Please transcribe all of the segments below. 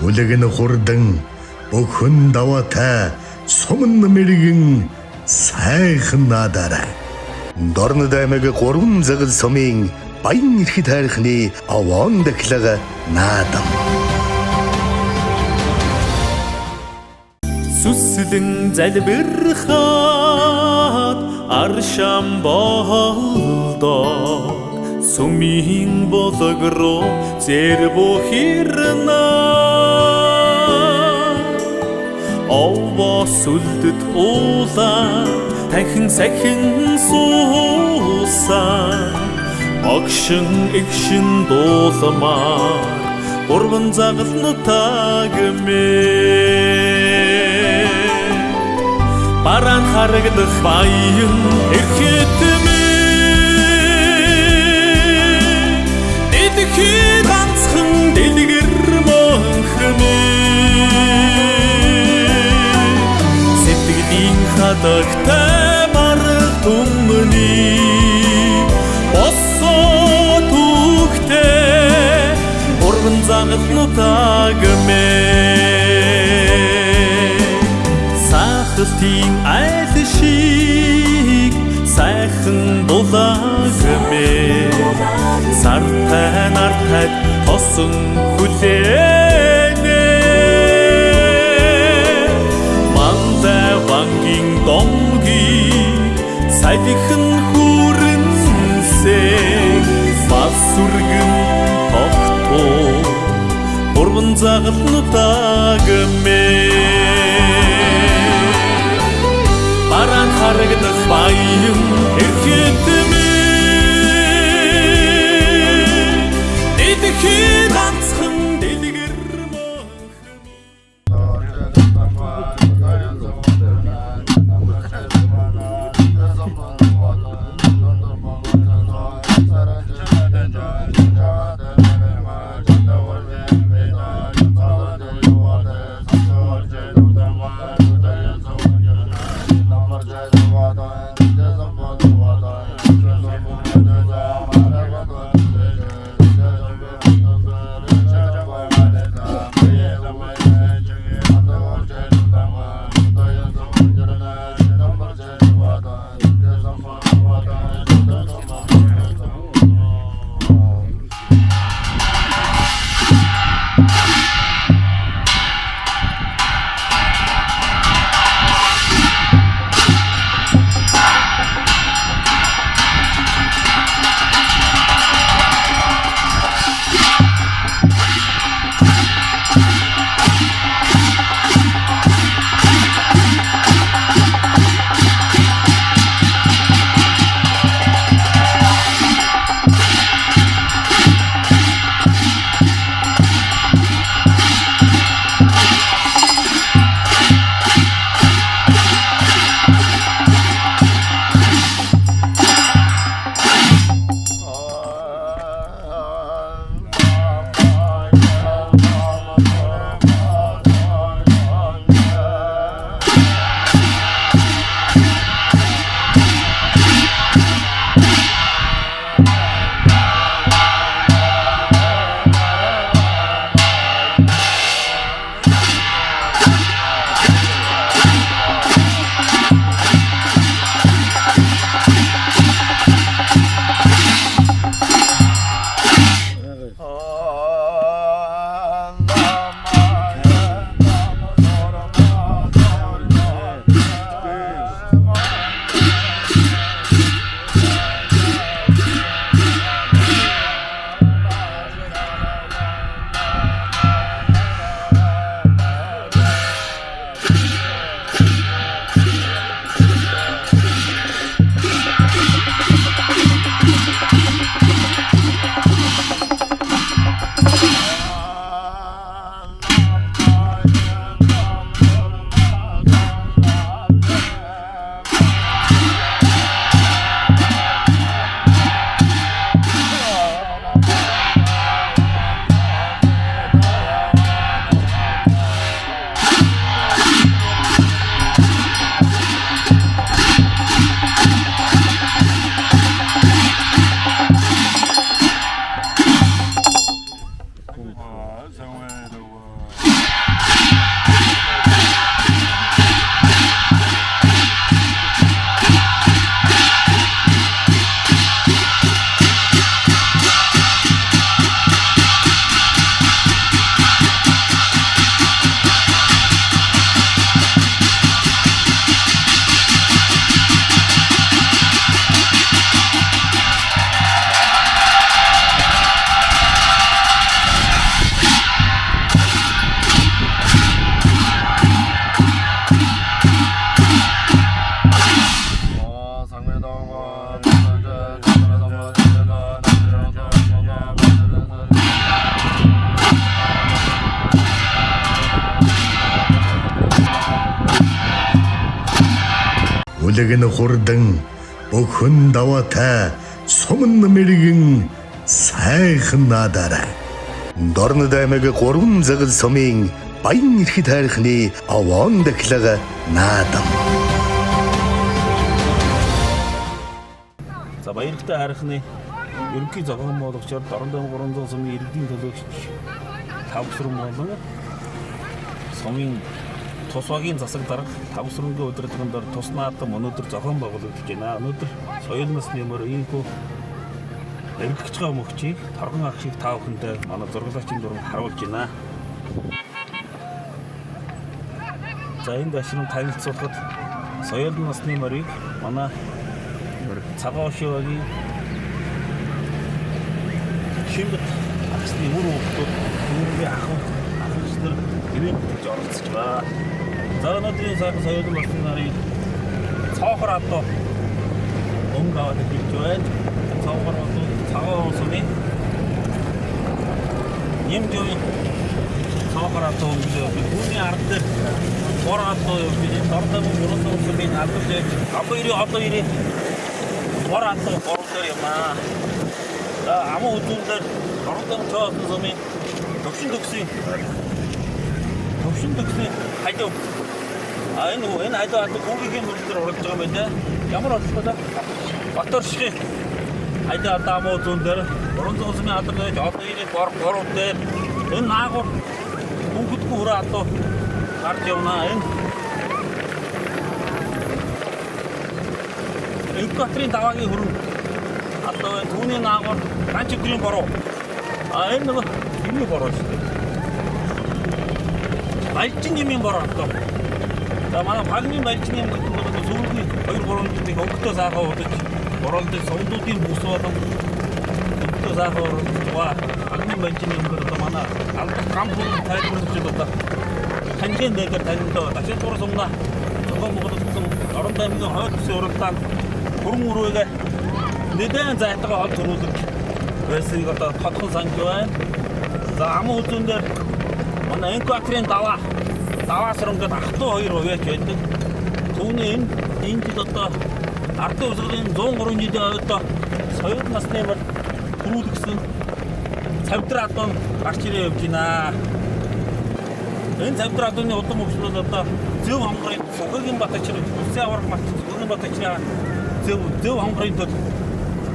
Бүлэг нь хурдан, бүхэн даваатай, сум нь мэрэгэн сайхан наадаарай. Дорнод аймаг 3 загал сумын баян эрхт хайрхны овоон дахлага наадам. Сүслэн залбирхаад аршаан болдог сүмийн булаг руу зэрбу хэрнэ овоо сүлдэт уулаа танхин сахин суусан огшин эгшин дуулмаар гурван загал нутаг мэ бараан харагдах баян эрхэд мэ дэлхий ганцхан дэлгэр мөнх мэ сэтгэлийн хадагтай бараг түмний босоо түүхтэй гурван загал нутаг мэ сахалтын айл шиг сайхан булаг мэ сартай нартай тосон хүлээнэ мандай вангийн домгийг салхин хүрэнсээ бас сүргэн тогтоо гурван загал нутаг мэ бараан харагдах баян эрхэд мэ дэлхий ганцхан дэлгэр мөнх. Бүлэг нь хурдан бүхэн даваатай суман мэрэгэн сайхан наадаарай. Дорнод аймаг 3 загал сумын баян эрхт хайрхны овоон дахлага наадам. За баяртай харихны ерөнхий зохион байгуулагчаар Дорнод 300 сумын иргэдийн төлөөлөгч Тавсран болон сумын тус багийн засаг дарга Тавсрангийн удирдлагын дор тус наадам өнөөдөр зохион байгуулагдаж байна. Өнөөдөр соёл насны өмөр ийхүү эргэлж байгаа мөгчийг торгон ах шиг та бүхэндээ манай зураглаачийн дүрм харуулж байна. За энд ашрын танилцуулахад соёл насны мөрийг манай цагаан ошиогийн Шимбэт агсны үр хүүхдүүд дүүргийн ах ах нар ивент гэж оролцож байна. За өнөөдрийн сайхан соёл насны нарыг цоохор адуу өнгө аваад эхэлж байна. Цоохор адуу цагаан сумын Нэмжүүн цоохор адуу өнгө явж байна. Түүний ард дээр бор адуу явж байна. Дордоо гурван сумын алдар дээр одоо ирээ бор адуу гурав дээр юм аа. За аман үзүүн дээр дордоо цоохор сумын төвшин төгсийн хажуу. А энэ энэ хажуу адуу хүүгийн мөрөл дээр уралж байгаа юм байна. Ямар орлого вэ? Батөршгийн хажуу адуу аман үзүүн дээр 300 сумын алдар дээр одоо ирээ бор гурав дээр энэ наагур хүүхэдгүй хүрээ адуу гарч явна. Энэ Инкваторын даваагийн хүрэн адуу байна. Түүний наагур ганч өдрийн бороо. А энэ нөгөө юмны бороо шүү дээ. Балжин юмын бороо адуу. За манай пагны балжин юм гэдэг нь бол сүүлийн 2 3 жилийн өнгөтэй сайхан удаж боролдож сумдуудын бүс болон өнгөтэй сайхан уралдаж байгаа. Пагны балжин юм гэдэг одоо манай алдар гам хүрэн тайлбарлаж одоо таньгийн дээр танилдаа. Дахин тур сумна зохион байгуулагдсан Дорнод аймгийн хойд бүсийн уралдаанд хүрэн өрөөгээ нэлээд зайтгаа хол төрүүлж байсныг одоо тодхон санаж байна. За аман үзүүн дээр манай инкваторын даваа даваасран гэдэг ах トゥ хоёр увяач байдаг. Түүний энэ жил одоо ардын өсгөлийн 103 жилийн ойд соёл насны мөр төрүүлгсэн цавдраа адуу гарч ирээ явж байна. Энэ цавдраа адууны удам хөгжлөл одоо зөв хонгорын Сүхэгийн Батачир, Улсын аварга мат Сүхэгийн Батачирын зөв хонгорын төл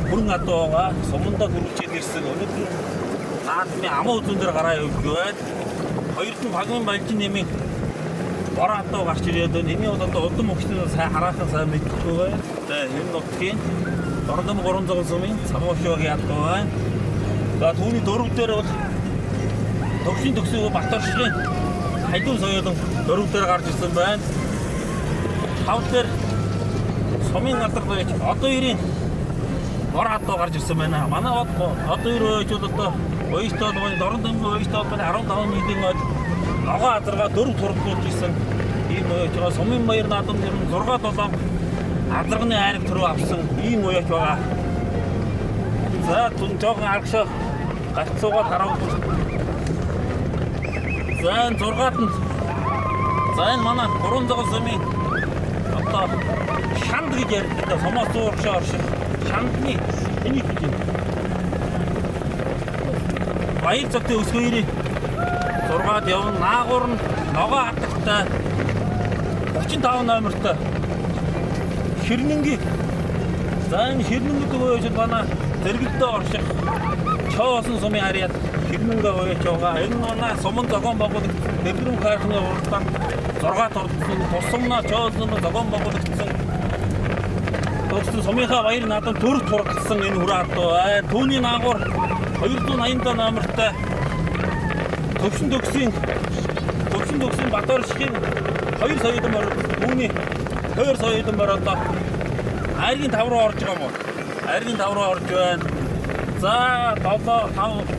бүрэн адуу байгаа. Сумандаа хүрүүлж ирсэн. Өнөөдөр наадмын аман үзүүн дээр гараа явж байна. Хоёрт нь пагын балжин нэмийн бор адуу гарч ирээд байна. Энийн бол одоо удам хөгжлөл сайн хараахан сайн мэдэхгүй байна. За энэ нутгийн Дорнод 300 сумын цагаан ошоогийн адуу байна. За түүний дөрөв дээр бол төгсийн төгсөөгөө Батөршгийн хажуу соёлон дөрөв дээр гарч ирсэн байна. Тав дээр сумын алдар байж одоо ирийн бор адуу гарч ирсэн байна. Манай одоо ир ойж бол одоо оюутан холбооны Дорнод аймгийн оюутан холбооны 15 жилийн ойд ногоо азаргаа дөрөв турдлуулж ирсэн ийм оюуч байгаа. Сумын баяр наадам дээр нь 6 7 азарганы айраг төрөө авсан ийм оюуч байгаа. За түн жоохон аргашаа галцуугаад харав. За энэ 6-ад нь за энэ манай 300 сумын одоо шанд гэж ярьдаг. Сумаас зууршаа оршин шандны энийг гэж юм. Баяр зотын өсгөөрийн 6-ад явна. Наагур нь ногоо хатагтай 35 номертой Хэрнэнгийн. За энэ Хэрнэн гэдэг үеж манай зэрэгэлдээ орших Чоосон сумын харьяат Хэрнэнгээ уяач байгаа. Энэ манай суман зохион байгуулагдсан Дэлгэрэн хайрхны уралдаанд 6 турдсан тус сумнаа Чоосон зохион байгуулагдсан төгсөн сумынхаа баяр наадам төр турдсан энэ хүрээ адуу. Түүний наагур 287 номертой төвшин төгсийн Батөршгийн 2 соёлон морь түүний 2 соёлон морь одоо айргийн 5 руу орж байгаа юм уу? Айргийн 5 руу орж байна. За 7 5 6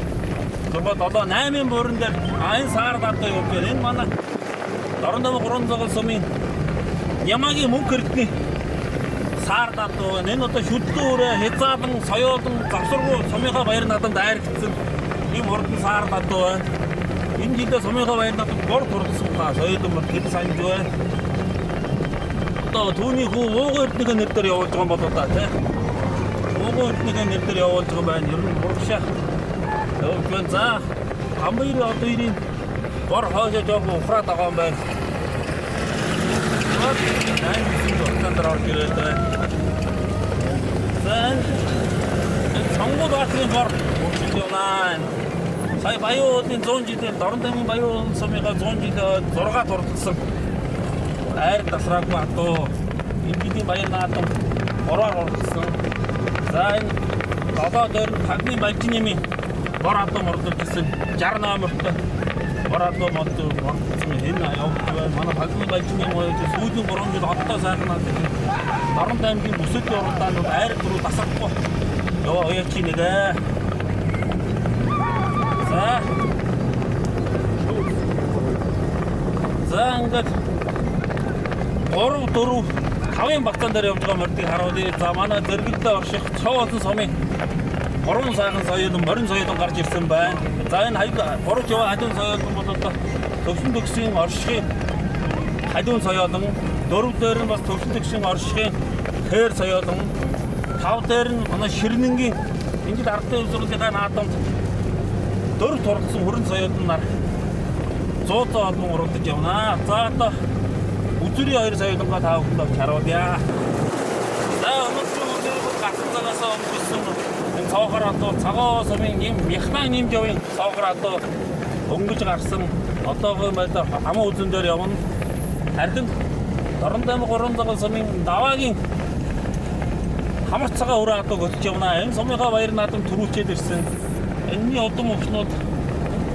7 8-ын бүрэн дээр энэ саар дадаа явж байна. Энэ манай Дорнод 300 сумын Ямагийн мөнх эрдний саар дадуу байна. Энэ одоо шүдлэн өрөө хязаалан соёолон завсаргуу сумынхаа баяр наадамд айрагдсан ийм хурдан саар дадуу байна. Энэ жилдээ сумынхаа баяр наадам гур турдсан хаа соёлон мөр тэр санаж байна. Одоо түүний хүү Ууган Эрдэнэхээ нэр дээр явуулж байгаа юм болоо да тий. Ууган Эрдэнэхээ нэр дээр явуулж байгаа юм байна. Ер нь урагшаа явуулж байна. За Гамбайрын одоо ирийн бор хоошоо жоохон ухраад байгаа юм байна. 8 хугацаанд дээр орж ирээд байна. За энэ Сонгуул баатрын бор урагшилж явнаа. Сая Баян уулын 100 жилийн Дорнод аймгийн Баян уулын сумынхаа 100 жилийн 6 хурдсан. Айр тасраагүй адуу. Энэ жилийн Баян наадам 3-аар хурдсан. За энэ 7 дээр тагны балжин нэмийн бор адуу мордолж ирсэн 60 номертой бор адуу мордолсон энэ явж байна. Манай тагны балжин нэм хоёр сүүлийн 3 жил одтой сайхан аа. Дорнод аймгийн бүсэдийн уралдаанд айр дөрөв тасрахгүй. Яваа ояач нэгэ. За. За ингээд 3 4 5-ын багцаан дээр явж байгаа мордыг харуулъя. За манай зэрэгэлдээ орших цов олон сумын 3 сайхан соёлон морин соёлон гарч ирсэн байна. За энэ 3 яваа халуун соёлон бол одоо төвшин төгсийн оршихын халуун соёлон, 4 дээр нь бас төвшин төгсийн оршихын хээр соёлон, 5 дээр нь манай ширнэнгийн энэ жил ардын өвсрөлийнхаа наадамд 4 тургасан хүрэн соёлон нар 100 олон уралдаж явнаа. За одоо үзүрийн хоёр соёлонгаа та бүхэнд авч харуулъя. За өнөөдөр үзүрийн гацсан цагаас өнгөрсөн энэ цоохор адуу цагаан сумын нэм мехнаа нэм жавын цоохор адуу өнгөж гарсан одоогийн байдлаар хамаа үзэн дээр явна. Харин Дорнод аймаг 3 цагаан сумын даваагийн хамар цагаан өрөө адуу готж явна. Энэ сумынхаа баяр наадам түрүүлчээд ирсэн. Энэний удам өвчнүүд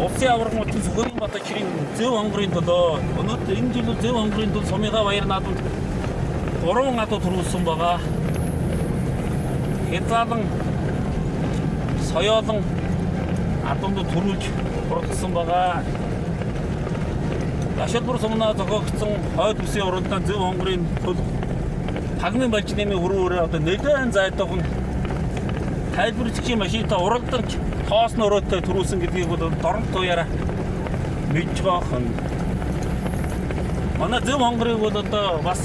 улсын аварга мөчийн Сүхбаатарын Батчирийн зөв хонгорын төлөө өнөөдөр энэ жил зөв хонгорын төлөө сумынхаа баяр наадамд 3 адуу түрүүлсэн байгаа. Хязаалан соёолон адуунд түрүүлж хурдсан байгаа. Гашуудмар сумнаа зохиогдсон хойд бүсийн уралдаан зөв хонгорын төл тагнын балж нэмийн өрөө өрөө одоо нэлээд зайдаахан тайлбарлагчийн машинтай уралданч тоос нөрөөтэй түрүүлсэн гэдгийг бол дорнот туяараа мэдж байгаа хон. Манай зөв хонгорыг бол одоо бас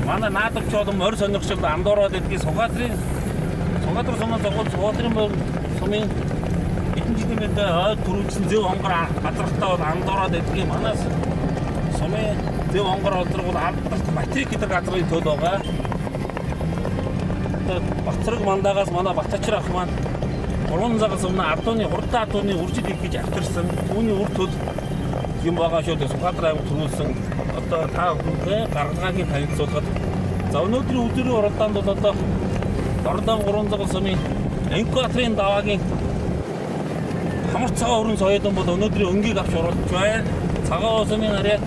манай наадамч болон морь сонирхчид андуураад гэдгийг Сүхбаатар сумын зохиол Сүхбаатарын сумын эдэн жилийн мэдээ ойд түрүүлсэн зөв хонгор газартаа бол андуураад гэдгийг манай сумын зөв хонгор олдрог бол алдарт Батрик гэдэг газрын төл байгаа. Одоо Батраг мандаагаас манай Батачир ах маань 3 цагаас өмнө адууны хурдан адууны үржил их гэж авчирсан. Түүний үр төл юм байгаа шүү дээ. Сүхбаатар аймаг түрүүлсэн. Одоо та бүхэндээ гаргалгааг танилцуулахад за өнөөдрийн өдрийн уралдаанд бол одоо Дорнод аймаг 3 цагаас сумын Инкубаторын даваагийн хамар цагаан өрөн соёлон бол өнөөдрийн өнгийг авч уралдаж байна. Цагаан сумын ариат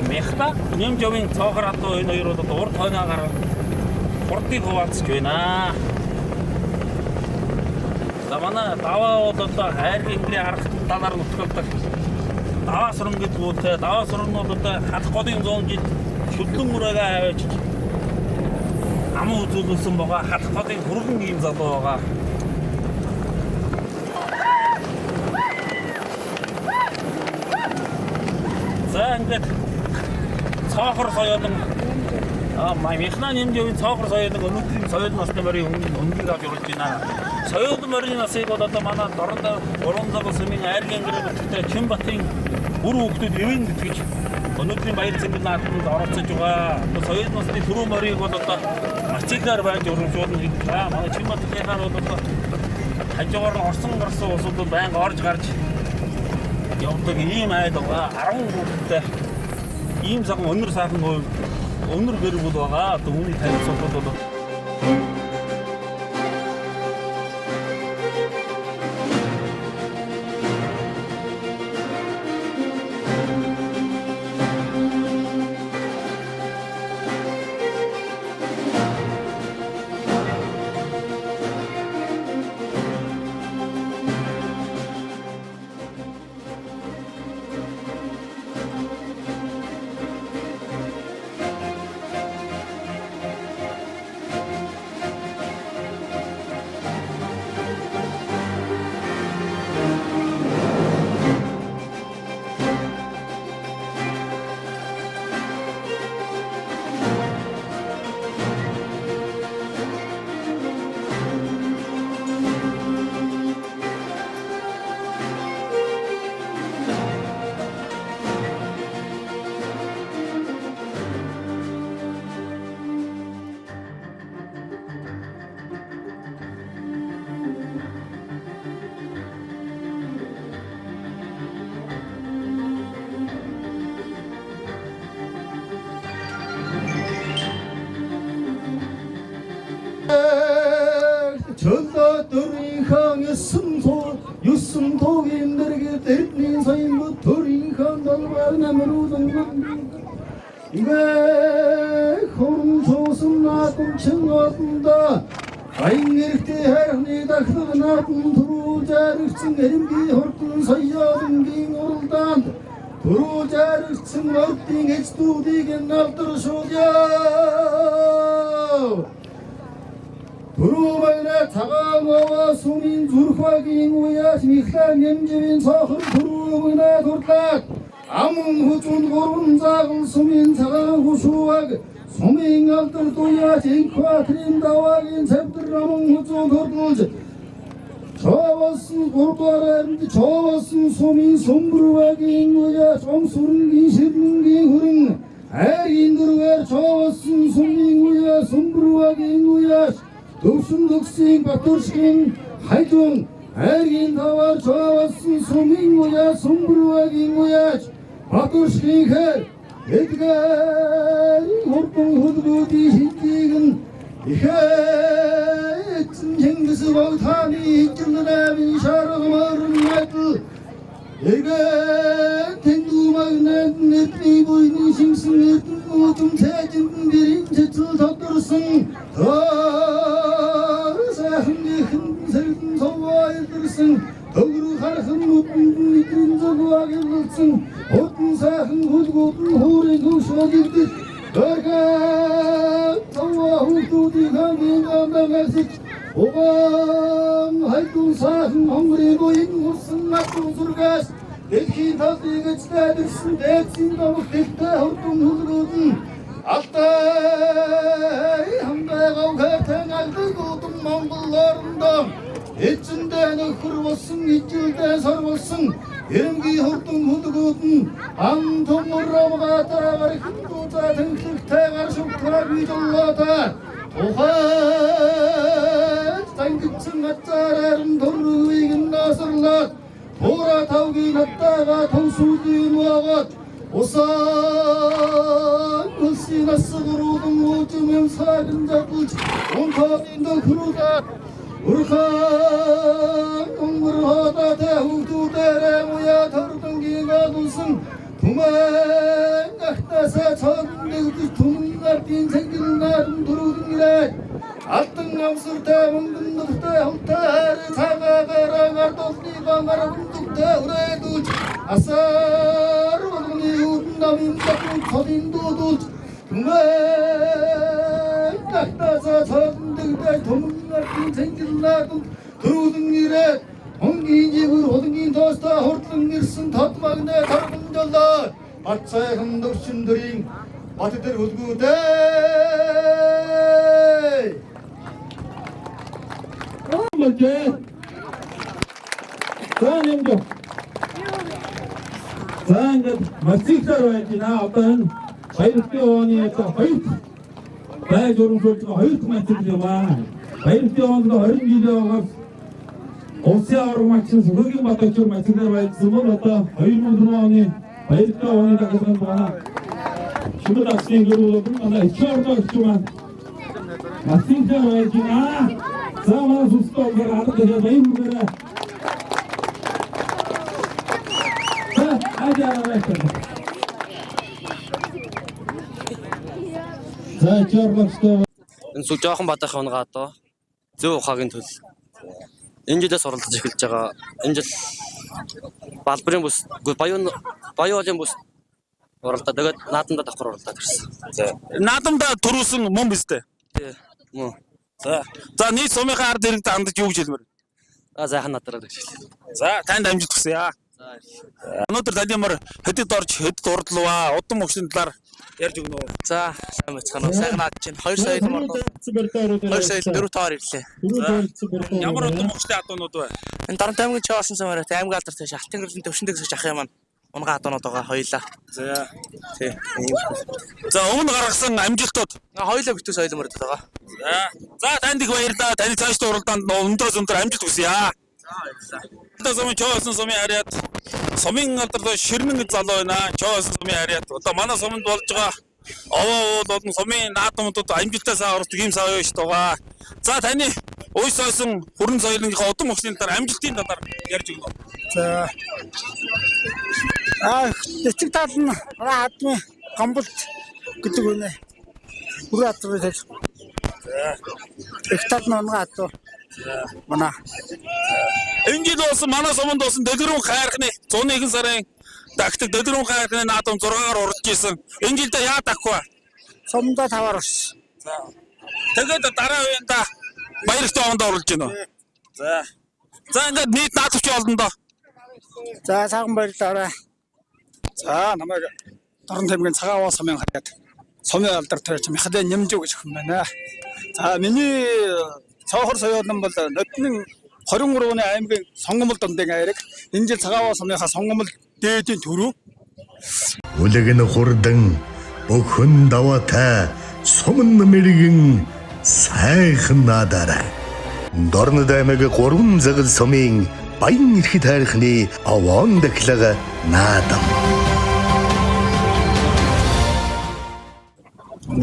Мехта нэм жавын цоохор адуу энэ хоёр бол одоо урд хойноо гараад хурдыг хуваалцж байна. За манай даваа бол одоо хайрын эмгэрийн арга талаар нутгалдаг. Даваа суран гэдэг үүтэй. Даваа суран нь бол одоо халах голын 100 жил шүлдэн мөрөөгөө аваач аман үзүүлсэн байгаа. Халах голын хүргэн ийм залуу байгаа. За ингээд цоохор соёолон мехнаа нэмжээвийн цоохор соёолон өнөөдрийн соёл насны морийн өнгийг авч оруулж байна. Соёл морийн насыг бол одоо манай Дорнод 3 цагаан сумын айргийн гэрээ нутагтай Чинбатын үр хүүхдүүд ивэн тэтгэж өнөөдрийн баяр цэнгэл наадамд оролцож байгаа. Одоо соёл насны түрүү морийг бол одоо мотоциклаар байж урамшуулна гэж. За манай Чинбатынхаа бол одоо хажуугаар нь орсон гарсан улсууд байнга орж гарч явдаг ийм айл байгаа. 10 хүүхэдтэй ийм сайхан өнөр сайхан өнөр гэр бүл байгаа. Одоо үүнийг танилцуулбал бол Төрийн хан долгой намруулан Ивэ хорон цуусан наадамчин одондоо Баян эрхтэй хайрхны дахлаг наадам түрүү заригдсан эрэмбий хурдан соёолонгийн уралдаанд түрүү заригдсан ордын эцдүүдийг налдаршуулъя. Түрүү багна цагаан овоо сүмийн зүрх багийн уяас Михаил Нэмживийн цохон түрүү багна дурлаад амун хүзүн гурван зааган сүмийн цагаан хушууг сумын алдар дуяас Инкватрийн даваагийн цавдар амун хүзүүн дурлуулж чооволсон гурвдугаар амьд чооволсон сумын сүмбэрвагийн уяас ом сүрэнгийн ширнэнгийн хүрэн айргийн дөрвээр чооволсон сумын уяас сүмбэрвагийн уяас төвшин төгсийн Батөршгийн хайжун айргийн таваар чооволсон сумын уяас сүмбэрвагийн уяас Батөршгийн хэр эдгээр хурдан хөлгүүдийн хинтийг нь ихэцэн Чингис богтаны ижил шарга морин адил эргэн тэндүү магнад нэрний буйны шимсэн эрдэн үүдэн цайжинд бэрийн цэцэл тодорсон төр сайхан ихэн сэрдэн цоваа илэрсэн төгрөг хархан нүдэнд нэдрэн зүгваг илэлсэн хурдан сайхан хүлгүүдэн хуурын хөвшөөлөгдөж өргөн цоваа хүүхдүүдийн хамгийн гамбагасч угаан хайдун сайхан хонгорын буян урсан надун зүргээс дэлхийн талыг эзлээд ирсэн дээдсийн домог дэлтэй хурдан хүлгүүдэн алтай хамбай говхайтан алдаг Монгол орондоо эзэндээ нөхөр болсон ижилдээ сор болсон эрэмгийн хурдан хүлгүүд нь ан төмөр ромгатаагаар хиндүүзаа тэнхлэгтэй гар шүгтраг видоллоотой тухай зангидсан газараар нь дөрвийг нь насарлаад тура тавгийн хаттайгаа төвсүүдийн ваагаад усан хөлсийн асгруулан ууж юм сагн задлж унтааны нөхрүүлээд урхан өнгөр хоолойтой хүүхдүүдээрээ уяа тордонгийн олонсон түмэн ахтасаа цоодон нэгдэж түмэн ардын цэнгэл наадам төрүүлэн ирээд алтан амсартай мөнгөн нүхтэй хамтай хайр цагаагаараа ардуулны гамар өндөгтэй үрээдүүлж асар болгоны үүдэн намын батун цолын дуудуулж түмэн ахтасаа цоодон нэгдэж түмэн ардын цэнгэл наадам төрүүлэн ирээд хонгийн жигүүр хулангийн тоостой хурдлан ирсэн тод магнаа торгонжолоо бат сайхан төвшин төрийн бат дээр хүлгүүдээ. Болжээ. За нэмж. За ингээд мотоциклаар байж байна. Одоо энэ Баяртай оны одоо хоёр байж урамшуулж байгаа хоёр дахь мотоцикл юм аа. Баяртай онд 20 жилийн оноос улсын аварга магчин Сүхөгийн Батагчур мотоциклаар байжсан бол одоо 2004 оны Баяртай оны дагуулганд манай Шүмэд агсын гэр бүл манай ичээ орлоо гэж маань мотоциклаар байж байна. За манай сүстэй олгоор алга дахиад баяр хүргээрэй. За ажаа баярлалаа. За ичээ орлогчтой Энэ сүг жоохон бадахын унгаа одоо зөв ухаагийн төл энэ жилээс оролдож эхэлж байгаа. Энэ жил Балбрын бүс Баян Баян бүс уралдаа. Тэгээд наадамдаа давхар уралдаад ирсэн. За. Наадамдаа төрүүлсэн мөн биз дээ. Тий. Мөн. За. За нийт сумынхаа ард иргэдэд хандаж юу гэж хэлмээр? А сайхан надраад гэж хэлээ. За танд амжилт хүсье. За баярлалаа. Өнөөдөр таны мөр хөдөд орж хөдөд урдлаа. Удам өгшин талаар ярьж өгнө үү? За сайн байцгаана уу. Сайхан наад чинь 2 сая мордоо 2 сая 4 тоор ирлээ. Ямар удам өгштэй адуунууд вэ? Энэ Дарамт аймгийн Чоосон сумаар аймаг алдар тийш Алтан гэрлийн төвшин дэгсэж ах юм маань унгаа адуунууд байгаа хоёлаа. За. Тий. За өмнө гаргасан амжилтууд. Хоёлаа битүү соёл мөрдөд байгаа. За. За танд их баярлалаа. Таны цаашдын уралдаанд өндрөөс өндөр амжилт хүсье. За баярлалаа. Одоо сумын Чоосон сумын харьяат сумын алдар ширмэн гэж залуу байна. Чоосон сумын харьяат. Одоо манай суманд болж байгаа овоо уул болон сумын наадамдууд амжилттай саа ордог ийм саа юу шүү дээ. За таны уй сойсон хүрэн соёлынхаа удам өгсний талаар амжилтын талаар ярьж өгнө. За. А эцэг тал нь манай хадмын гомболт гэдэг үнэ. Бүрэн хадмын тал. Их тал нь унгаа хадуу. Манай. Энэ жил болсон манай суманд болсон дэлгэрүүн хайрхны 101 сарын дагтаг дэлгэрүүн хайрхны наадам 6-аар уралж исэн. Энэ жилдээ яа дагах вэ? Сумдаа таваар орсон. Тэгээд дараа үеэнда баяртай онд оруулж байна уу? За. За ингээд нийт наадамч олно доо. За сайхан баярлалаа. За намайг Дорн таймгийн цагаан овоо сумын хаяад сумын алдар тойрч Михаил Нямжуу гэж хүн байна. За миний цоохор соёолн бол ноднин 23 оны аймгийн сонгомол дундын айраг. Энэ жил цагаан овоо сумынхаа сонгомол дээдийн төрөв. Үлэг нь хурдан бүхэн даваатай суман мэрэгэн сайхан наадаарай. Дорнод аймаг 3 загал сумын баян эрхт хайрхны овоон дахлага наадам.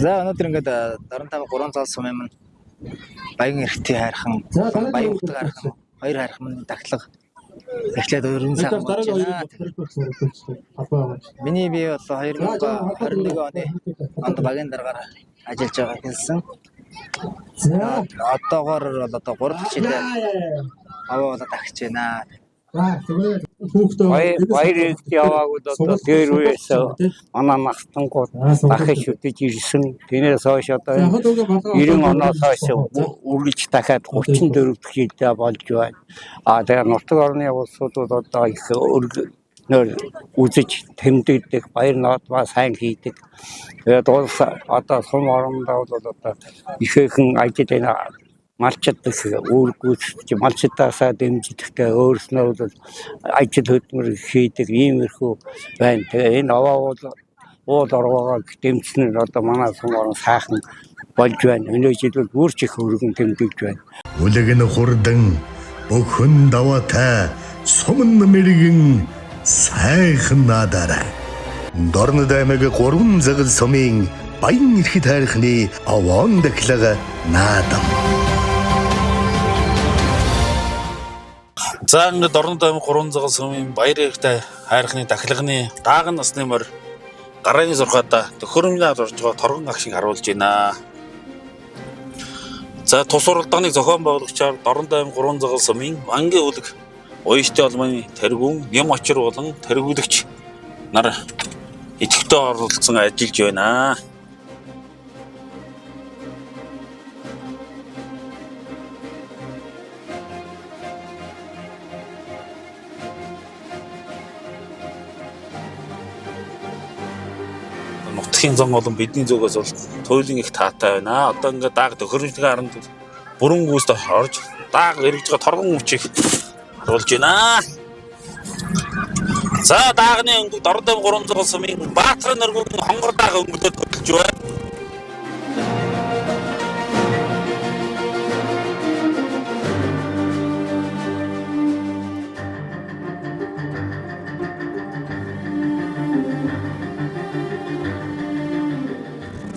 За өнөөдөр ингээд Дорн тав 3 зал сумын минь баян эрхтийн хайрхан, баян утга хайрхан, хоёр хайрхан минь дахлага эхлээд өрн сайхан болж байна. Миний бие бол 2021 оны онд багийн дараагаар ажиллаж байгаа хэлсэн. Одоогоор бол одоо 3 дахь жилээ аваа болоод агч байна. Баяр эрт яваагүй одоо тэр үеэс манай нахтангууд дахиж шүтэж ирсэн. Тэрнээс хойш одоо 90 оноос хойш үргэлж дахиад 34 дахь жилдээ болж байна. А тэгээ нутаг орны улсуудад одоо их өргөнөөр үзэж тэмдэгдэх, баяр наадмаа сайн хийдэг. Тэгээд улс одоо сум орондоо бол одоо ихээхэн ажил энэ малчид их үүрэг гүйцэтгэж малчдаасаа дэмжидэгтэй өөрснөө бол ажил хөдөлмөр хийдэг иймэрхүү байна. Тэгээ энэ овоо бол уул оргоогоо дэмжсэн нь одоо манай сум орон сайхан болж байна. Энэ жил бол бүр ч их өргөн тэмдэгж байна. Үлэг нь хурдан бүхэн даваатай суман мэрэгэн сайхан наадаарай. Дорнод аймаг 3 загал сумын баян эрхт хайрхны овоон дахлага наадам. За ингээд Дорнод аймаг 3 загал сумын баяр эрхтэй хайрхны дахлагны дааган насны морь гарааны зурхаада төхөөрөмжний орж байгаа торгон агшиг харуулж байна. За тус уралдааныг зохион байгуулагчаар Дорнод аймаг 3 загал сумын Мангийн үлэг уяжтай олмын тэргүүн Ням очир болон тэргүүлэгч нар идэвхтэй оролцсон ажиллаж байна. Нутгийн зон болон бидний зүгээс бол туйлын их таатай байна. Одоо ингээд дааг төхөөрөмжлөгийн харанд бүрэн гүйст орж дааг эргэж байгаа торгон хүчийг харуулж байна. За даагны өнгө Дордом 300 сумын Баатар нөргөн хонгор дааг өнгөлөд хөдөлж байна.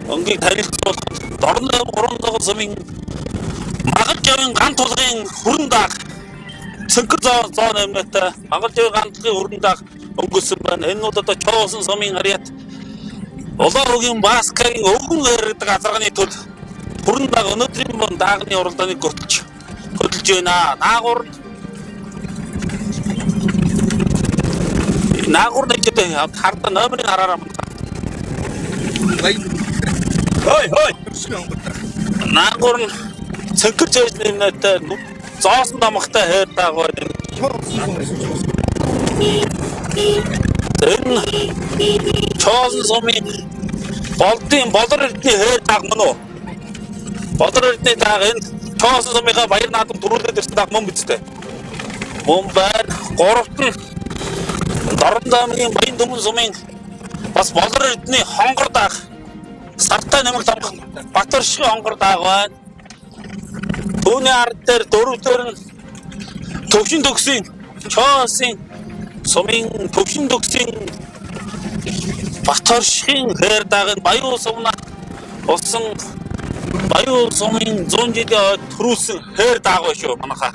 Өнгийг танилцуулах Дорнод 300 сумын Магал жавын ган тулгын хүрэн дааг цэнхэр зоо зоо нэмнэтэй Магал жавын ган тулгын хүрэн дааг өнгөсөн байна. Энэ нь одоо Чоосон сумын харьяат Улаан хөгийн Баскагийн өвгөн яригдаг азарганы төл хүрэн дааг өнөөдрийн бон даагны уралдааныг готч хөдөлж байна. Наагур наагур нэг гэдэг харда номерыг хараараа. Хой хой. Наагур нь цэнхэр цээж нэмнэтэй зоосон дамхтай хайр дааг байна. Энэ Чоосон сумын болдын болор эрдний хайр дааг мөн үү? Болор эрдний дааг энэ Чоосон сумынхаа баяр наадам төрүүлээд ирсэн дааг мөн биз дээ. Мөн байна. Гуравт нь Дорнод аймгийн Баян Түмэн сумын бас болор эрдний хонгор дааг сартай нэмэг тамгах Батөр шиг хонгор дааг байна. Түүний ард дээр дөрөв дээр нь төвшин төгсийн Чоосын сумын төвшин төгсийн Батөр шигийн хээр дааг нь Баян сумнаа болсон Баян сумын 100 жилийн хойд төрүүлсэн хээр дааг байна шүү манайхаа.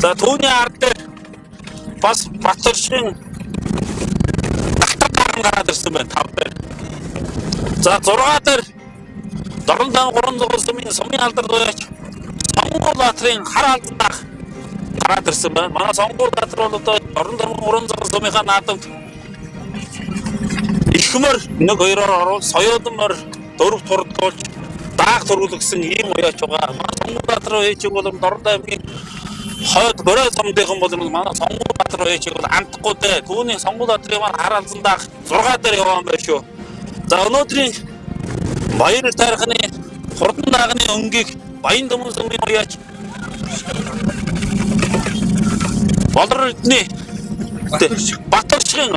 За түүний ард дээр бас Батөр шигийн гараад ирсэн байна 5 дээр. За 6 дээр Дорнодам 3 зогол сумын сумын алдар дуяач Сонгуул Баатрын хар алдан даах гараад ирсэн байна. Манай Сонгуул Баатар бол одоо Дорнодам 3 зогол сумынхаа наадамд ихмөр 1 2-оор оруул соёодмор 4 турдуулж даах төрүүлгсэн ийм уяач байгаа. Манай Сонгуул Баатар ээжиг бол Дорнод аймгийн хойд борой сумдынхан бол манай Сонгуул Баатар ээжиг бол амтахгүй дээ. Түүний Сонгуул Баатрын маань хар алдан даах 6 дээр яваа юм байна шүү. За өнөөдрийн баяр тарихны хурдан даагны өнгийг Баян Түмэн сумын уяач Болор Эрдэнэ Батөршгийн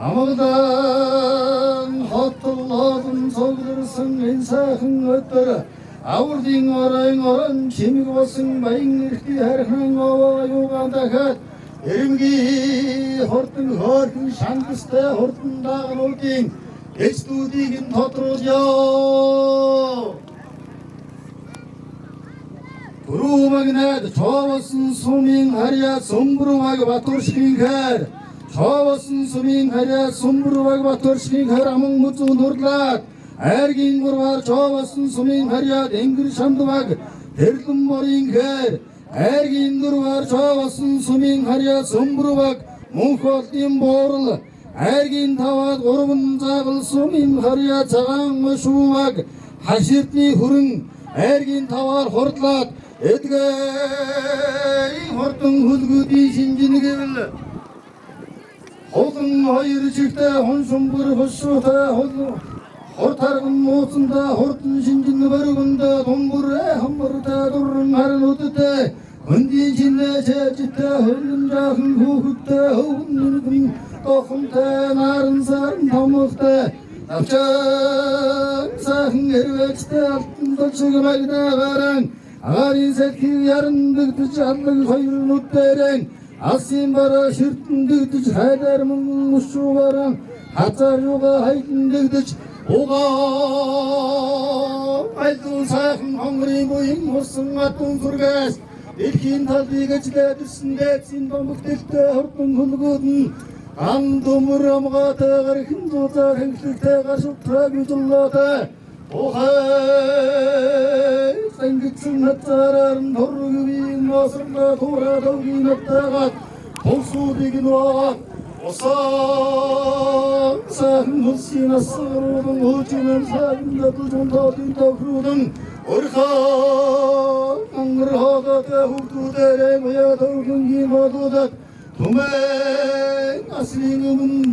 Амгалан хотлоодон цугларсан энэ сайхан өдөр авралын оройн орон чимэг болсон баян эрхтний хайрхан овоо юугаан дахиад эрэмгийн хурдан хөөрхөн шангастай хурдан даагнуудын эцдүүдийг нь тодруулъя. Түрүүмэгнээд цоовсон сумын харьяа сүмбрүваг Батуршгийн хайр цоовсон сумын харьяа сүмбрүваг Батуршгийн хайр аман мүзүүн хурлаад айргийн гурваар цоовсон сумын харьяа тэнгэр шамдваг тэрлэн морын хайр айргийн дөрваар цоовсон сумын харьяа сүмбрүваг мөнх болдын буурал айргийн таваад гурван загал сумын харьяа цагаан шуваг хаширтны хүрэн айргийн таваар хурдлаад эдгээр хурдан хүлгүүдийн шинжин гэвэл хулан хоёр чигтэй хүн шумбар хөшөөтэй хурд тарган нууцандаа хурдан шинжин бөргөндөө тумбар хамбартай дуран харнуудтай хөндийн шинэ чэжтэй хөлн жаахан хүүхэдтэй хөвгөн тохомтой наран саран томохтой навчан сайхан хэрвэжтэй алтан долшиг магнаа гаран агаарын сэлхий яран дэгдэж аллаг хоёр нүдэрэн алсын бараа ширтэн дэгдэж хайдар мөн мушуугаран хазар юга хайдан дэгдэж угаа айлдун сайхан хонгорын буян хурсан адун зүргээс дэлхийн талбайг ажиллаад ирсэн дээдсийн бомбогдэлтэй хурдан хөлгүүд нь ан төмөр амгаатай гархан зузаа хэнхлэгтэй гашуутраа гүжлөөтэй ухай сангидсан хазаараар нь тургвийн носроо туураа төвгийн нутаагаад Тулсуудыг нь ваагаад усан сайхан улсын асруулан хөөжин сайхан дадалжун тоодын тохируулан орхон ангар хоодод хүүхдүүдээрээ маяа төвхөнгийн бодуудад түмэн асрын өмнө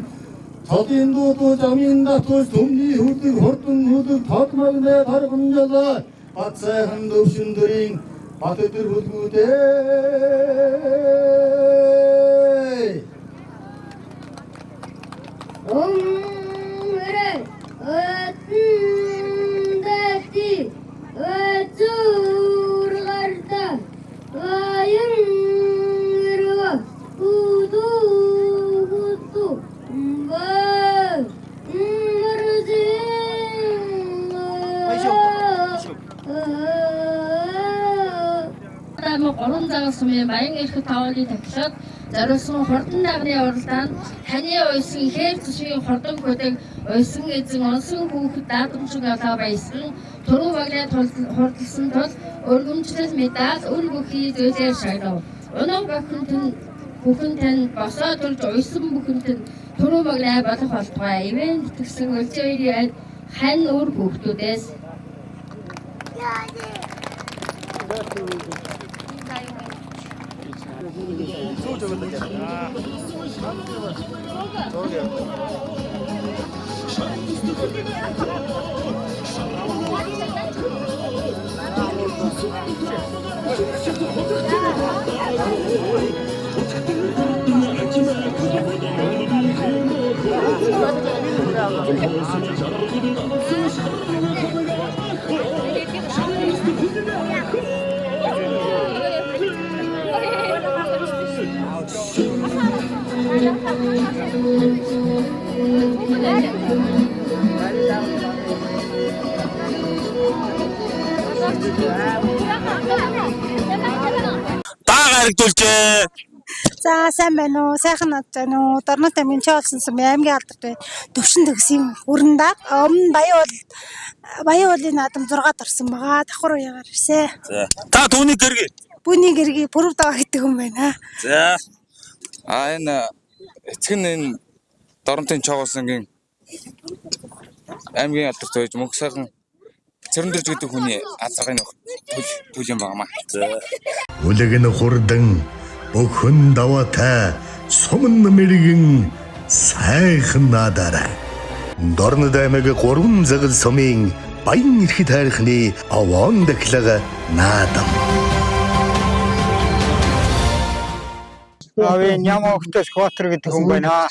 цодын дуудуу замын татвч түмний хүрдэг хурдан хүдэг тод магнэ таргамжлаа бат сайхан төвшин дөрийн бат өдөр бүлгүүдээ. Өмрө өтөндәти өтүргәрдә вайыңрва удугуту мба мөрзин Гурван загас сумын Баян эрхт тавны тахилаад зориулсан хурдан дагны уралдаанд таны уйсан ихээр төсвийн хурдан хөдөг уйсан эзэн онсон хүүхэд даадамжиг олоо баясан түрүү багнаа хурдалсан тул өргөмжлөл медаль үр бүхий зүйлээр шагнав. Унаг бохин тань бүхэн тань босоо төрж уйсан бүхэн тань түрүү багнаа болох болтугай. Ивэн итгэсэн өлзий хань үр хүүхдүүдээс. Даа гарагдуулжээ. За сайн байна уу? Сайхан над байна уу? Дорнот аймгийн Чоолсон сумын аймгийн алдарт бай. Төвшин төгсийн өрн даг. Өмнө Баян уулын наадам 6-д орсон байгаа. Давхар уяагаар ирсэ. За. Та түүний гэргий. Бүний гэргий пүрэв даваа гэдэг хүн байна. За. А энэ эцэг нь энэ Доромтын Чоогоосонгийн аймгийн алдарт байж мөнх сайхан Цэрэндэрж гэдэг хүний азаргын төл юм байна. За. Үлэг нь хурдан бүхэн даваатай суман мэрэгэн сайхан наадаарай. Дорнод аймаг 3 загал сумын баян эрхт хайрхны овоон дахлага наадам. Би Нямаа өгтөөс Хотер гэдэг хүн байна.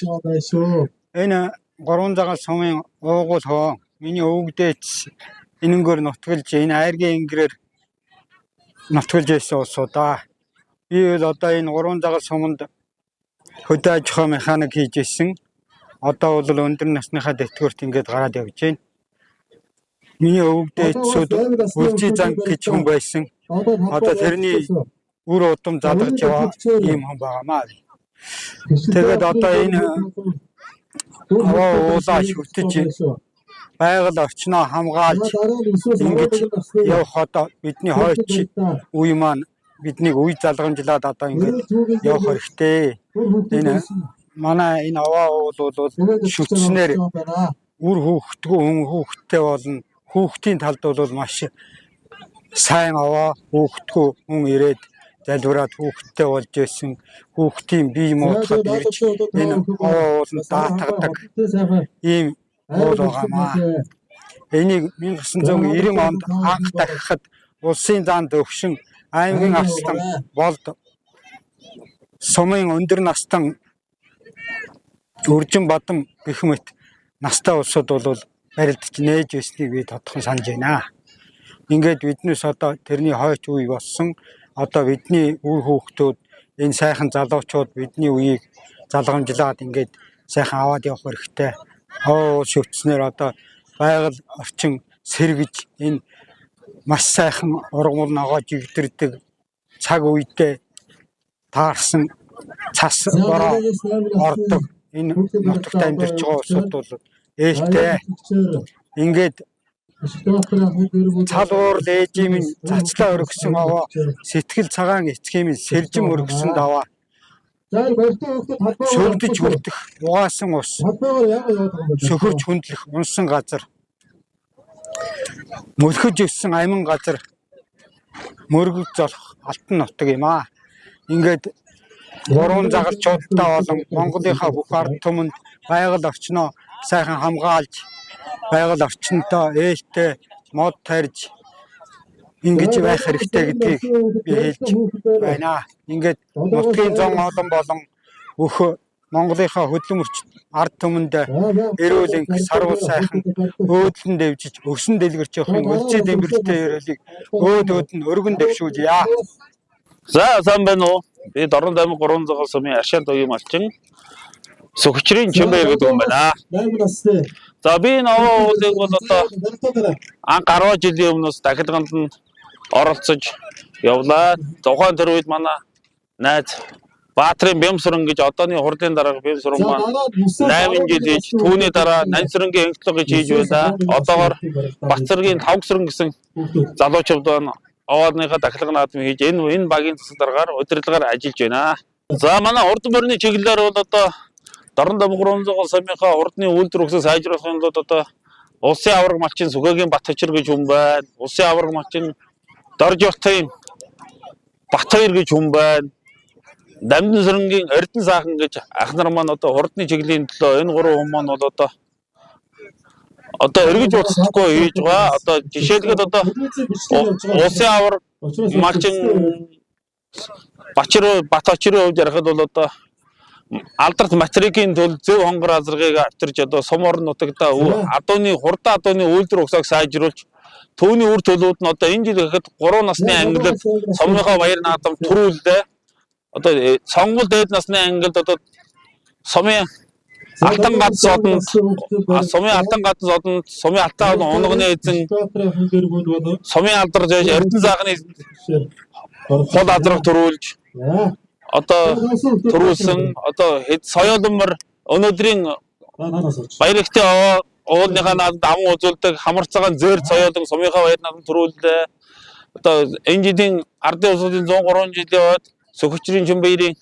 Энэ гурван загал сумын уугуул хоо. Миний өвгдээч энэнгээр нутгалж энэ айргийн ингэрээр нутгалж байсан улсуудаа. Би бол одоо энэ гурван загал суманд хөдөө аж ахуй механик хийж исэн. Одоо бол өндөр насныхаа тэтгэврт ингээд гараад явж байна. Миний өвгдээчсүүд Үлзий занг гэж хүн байсан. Одоо тэрний үр удам залгаж яваа ийм хүн байгаамаа. Тэгээд одоо энэ аваа уулаа шүтэж байгаль орчноо хамгаалж ингэж явах одоо бидний хойч үе маань биднийг үе залгамжлаад одоо ингэж явах хэрэгтэй. Энэ манай энэ аваа уул бол шүтснээр үр хүүхдгүй хүн хүүхдтэй болно. Хүүхдийн талд бол маш сайн аваа хүүхдгүй хүн ирээд залбираад хүүхдтэй болж исэн. Хүүхдийн бие муутахад ирж энэ аваа ууланд даатгадаг ийм уул байгаамаа. Энийг 1990 онд анх дахихад улсын заан төвшин аймгийн арслан болд сумын өндөр настан Үржин бадам гэх мэт настай улсууд бол барилдаж нээж байсныг би тодхон санаж байна. Ингээд биднээс одоо тэрний хойч үе болсон. Одоо бидний үр хүүхдүүд энэ сайхан залуучууд бидний үеийг залгамжлаад ингээд сайхан аваад явах хэрэгтэй. Хоо шүтснээр одоо байгаль орчин сэргэж энэ маш сайхан ургамал ногоож игдэрдэг цаг үедээ таарсан цас бороо ордог энэ нутагт амьдарч байгаа улсууд бол ээлтэй. Ингээд цал уурал ээжийн минь цацлаа өргөсөн аваа сэтгэл цагаан эцгийн минь сэржим өргөсөн даваа Сөвдөж хүрдэх угаасан ус сөхөрч хүндлэх унсан газар, мөлхөж өссөн амин газар, мөргөж золох алтан нутаг юм аа. Ингээд гурван загалчуудтай болон Монголынхаа бүх ард түмэнд байгаль орчноо сайхан хамгаалж, байгаль орчинтой ээлтэй мод тарьж ингэж байх хэрэгтэй гэдгийг би хэлж байна. Ингээд нутгийн зон олон болон бүх Монголынхаа хөдөлмөрч ард түмэнд эрүүл энх, саруул сайхан өөдлөн дэвжиж, өгсөн дэлгэрч явахын өлзий дэмбэрэлтэй ерөөлийг өөд өөд нь өргөн дэвшүүлье. За, сайн байна уу? Би Дорнод аймаг 3 загал сумын Аршаан тугийн малчин Сөхчрийн Чимбэр гэдэг хүн байна. За, би энэ овоо уулыг бол одоо анх 10 жилийн өмнөөс дахилганд нь оролцож явлаа. Тухайн тэр үед манай найз Баатрын Бямсран гэж одооны хурлын дарга Бямсран маань 8 жил хийж, түүний дараа Нансрангийн Энхтлог гэж хийж байлаа. Одоогор Батцэргийн Тавгсран гэсэн залуучууд байна. Овооныхаа дахилга наадмыг хийж энэ багийн засаг даргаар удирдлагаар ажиллаж байна. За, манай урд морины чиглэлээр бол одоо Дорнод аймаг 300 сумынхаа урдны үйлдвэр өгсөө сайжруулахын тулд одоо Улсын аварга малчин Сүхэгийн Батхачир гэж хүн байна. Улсын аварга малчин Доржотын Батхаяр гэж хүн байна. Дамдын сөрөнгийн Эрдэнэ сайхан гэж ах нар маань одоо хурдны чиглэлийн төлөө энэ гурван хүн маань бол одоо эргэж буцахгүй хийж байгаа. Одоо жишээлбэл одоо улсын аварга малчин Бачир Баточрын хувьд ярихад бол одоо алдарт материкийн төл зөв хонгор азаргыг авчирч одоо сум орон нутагта адууны хурдан адууны үйлдвэр угсааг сайжруулж, түүний үр төлөвүүд нь одоо энэ жил гэхэд 3 насны ангилал сумынхаа баяр наадам төрүүлдэ. Одоо сонгуул дээд насны ангилалд одоо сумын алтан гад содонд, сумын алтан гад содонд сумын алтан унганы эзэн сумын алдар жаш Эрдэнэ заахны хул азраг төрүүлж одоо төрүүлсэн. Одоо соёолмор өнөөдрийн баяр ихтэй уулныхаа наадамд аман үзүүлдэг хамарцаагаан зээр соёолон сумынхаа баяр наадам төрүүллээ. Одоо энэ жилийн ардын улсуудын 103 жилийн ойд Сөхөчрийн Чүмбэрийн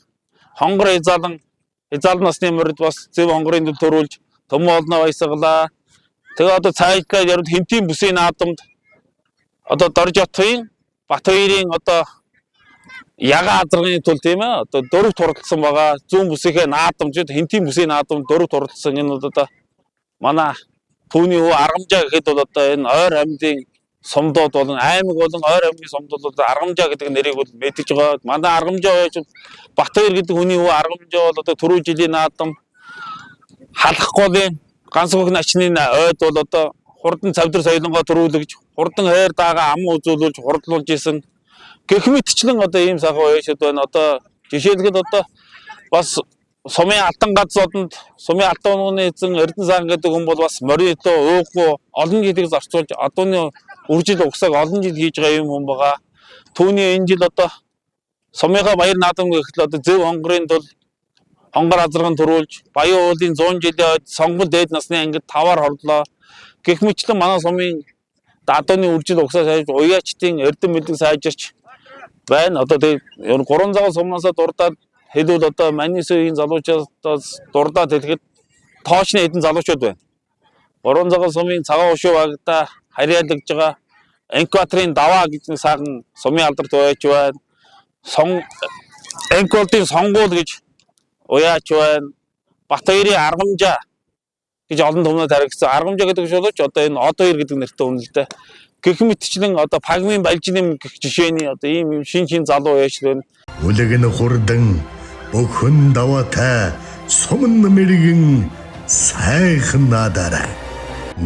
хонгор хязаалан хязаалан насны морид бас зөв хонгорын төл төрүүлж төмөн олноо баясгалаа. Тэгээ одоо цаашлаа ярил хинтийн бүсийн наадамд одоо Доржотын Батбаярын одоо ягаан азарганы тул, тийм ээ, одоо дөрөв туралдсан байгаа. Зүүн бүсийнхээ наадамжид хинтийн бүсийн наадамд дөрөв туралдсан. Энэ бол одоо манай түүний хүү аргамжаа гэхэд бол одоо энэ ойр аймгийн сумдууд болон аймаг болон ойр аймгийн сумдууд бол аргамжаа гэдэг нэрийг бол мэдэж байгаа. Манай аргамжаа байж Батбаяр гэдэг хүний хүү аргамжаа бол одоо түрүү жилийн наадам халах голын ганц хөх начны ойд бол одоо хурдан цавдар соёлонгоо төрүүлэгж хурдан хайр даага ам үзүүлүүлж хурдлуулж исэн. Гэх мэтчлэн одоо ийм сайхан уяашид байна. Одоо жишээлбэл одоо бас сумын алтан гад зодонд сумын алтан унганы эзэн Эрдэнэ саан гэдэг хүн бол бас морин төлөө уугүй олон жилийг зарцуулж адууны үржил угсааг олон жил хийж байгаа юм хүн байгаа. Түүний энэ жил одоо сумынхаа баяр наадам гэхэл одоо зөв хонгорын тул хонгор азарган төрүүлж Баян уулын 100 жилийн ойд сонгол дээд насны ангид таваар хордлоо. Гэх мэтлэн манай сумын адууны үржил угсаа сайж уяачдын эрдэм бэлэг сайжирч байна. Одоо тэг гурван цагаан сумнаасаа дурдаад хэлвэл одоо Манисүгийн залуучуудаас дурдаад хэлэхэд тоочны хэдэн залуучууд байна. Гурван цагаан сумын цагаан ушуу багтаа харьяалагдж байгаа Энкваторын даваа гэж нэг сайхан сумын алдарт уяач байна. Сон Энколдын сонгуул гэж уяач байна. Батбаярын аргамжаа гэж олон түмнээр таригдсан. Аргамжаа гэдэг шулууч одоо энэ од хоёр гэдэг нэртэй үнэ л дээ. Гэх мэтчлэн одоо пагмын балжиним гэх жишээний одоо ийм юм шин шин залуу уяач байна. Үлэг нь хурдан бүхэн даваатай суман мэрэгэн сайхан наадаарай.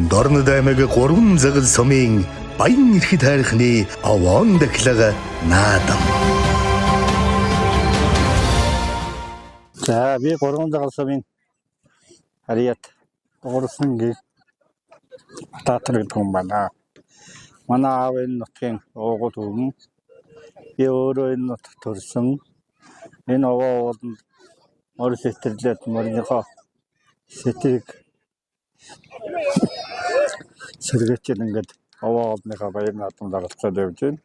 Дорнод аймаг гурван загал сумын баян эрхт хайрхны овоон дахлага наадам. За, би гурван загал сумын харьяат дуурсан гээ Таатар гэдэг хүн байна. Манай аав энэ нутгийн уугуул хүн. Би өөрөө энэ нутагт төрсөн. Энэ овоо ууланд морь сэтэрлээд мориныхоо сэтрийг сэргээч ингээд овоо уулныхаа баяр наадамд оролцоод явж байна.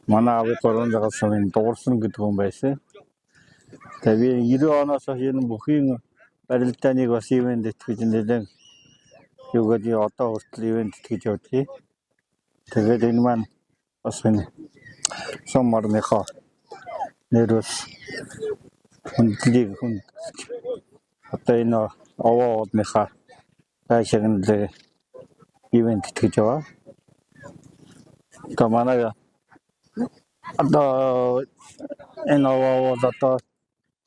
Манай аав гурван загал сумын дуурсан гэдэг хүн байсан. Тэгээ би 90 оноос хойш энэ бүхийн барилдааныг бас ивээн тэтгэж нэлээд юу гэдэг одоо хүртэл ивээн тэтгэж явдгийг. Тэгээд энэ маань бас энэ сум орныхоо нэр бас хүндлийг хүндэлж одоо энэ овоо уулныхаа цаашаа нь ивээн тэтгэж байгаа. Одоо манай одоо энэ овоо уул одоо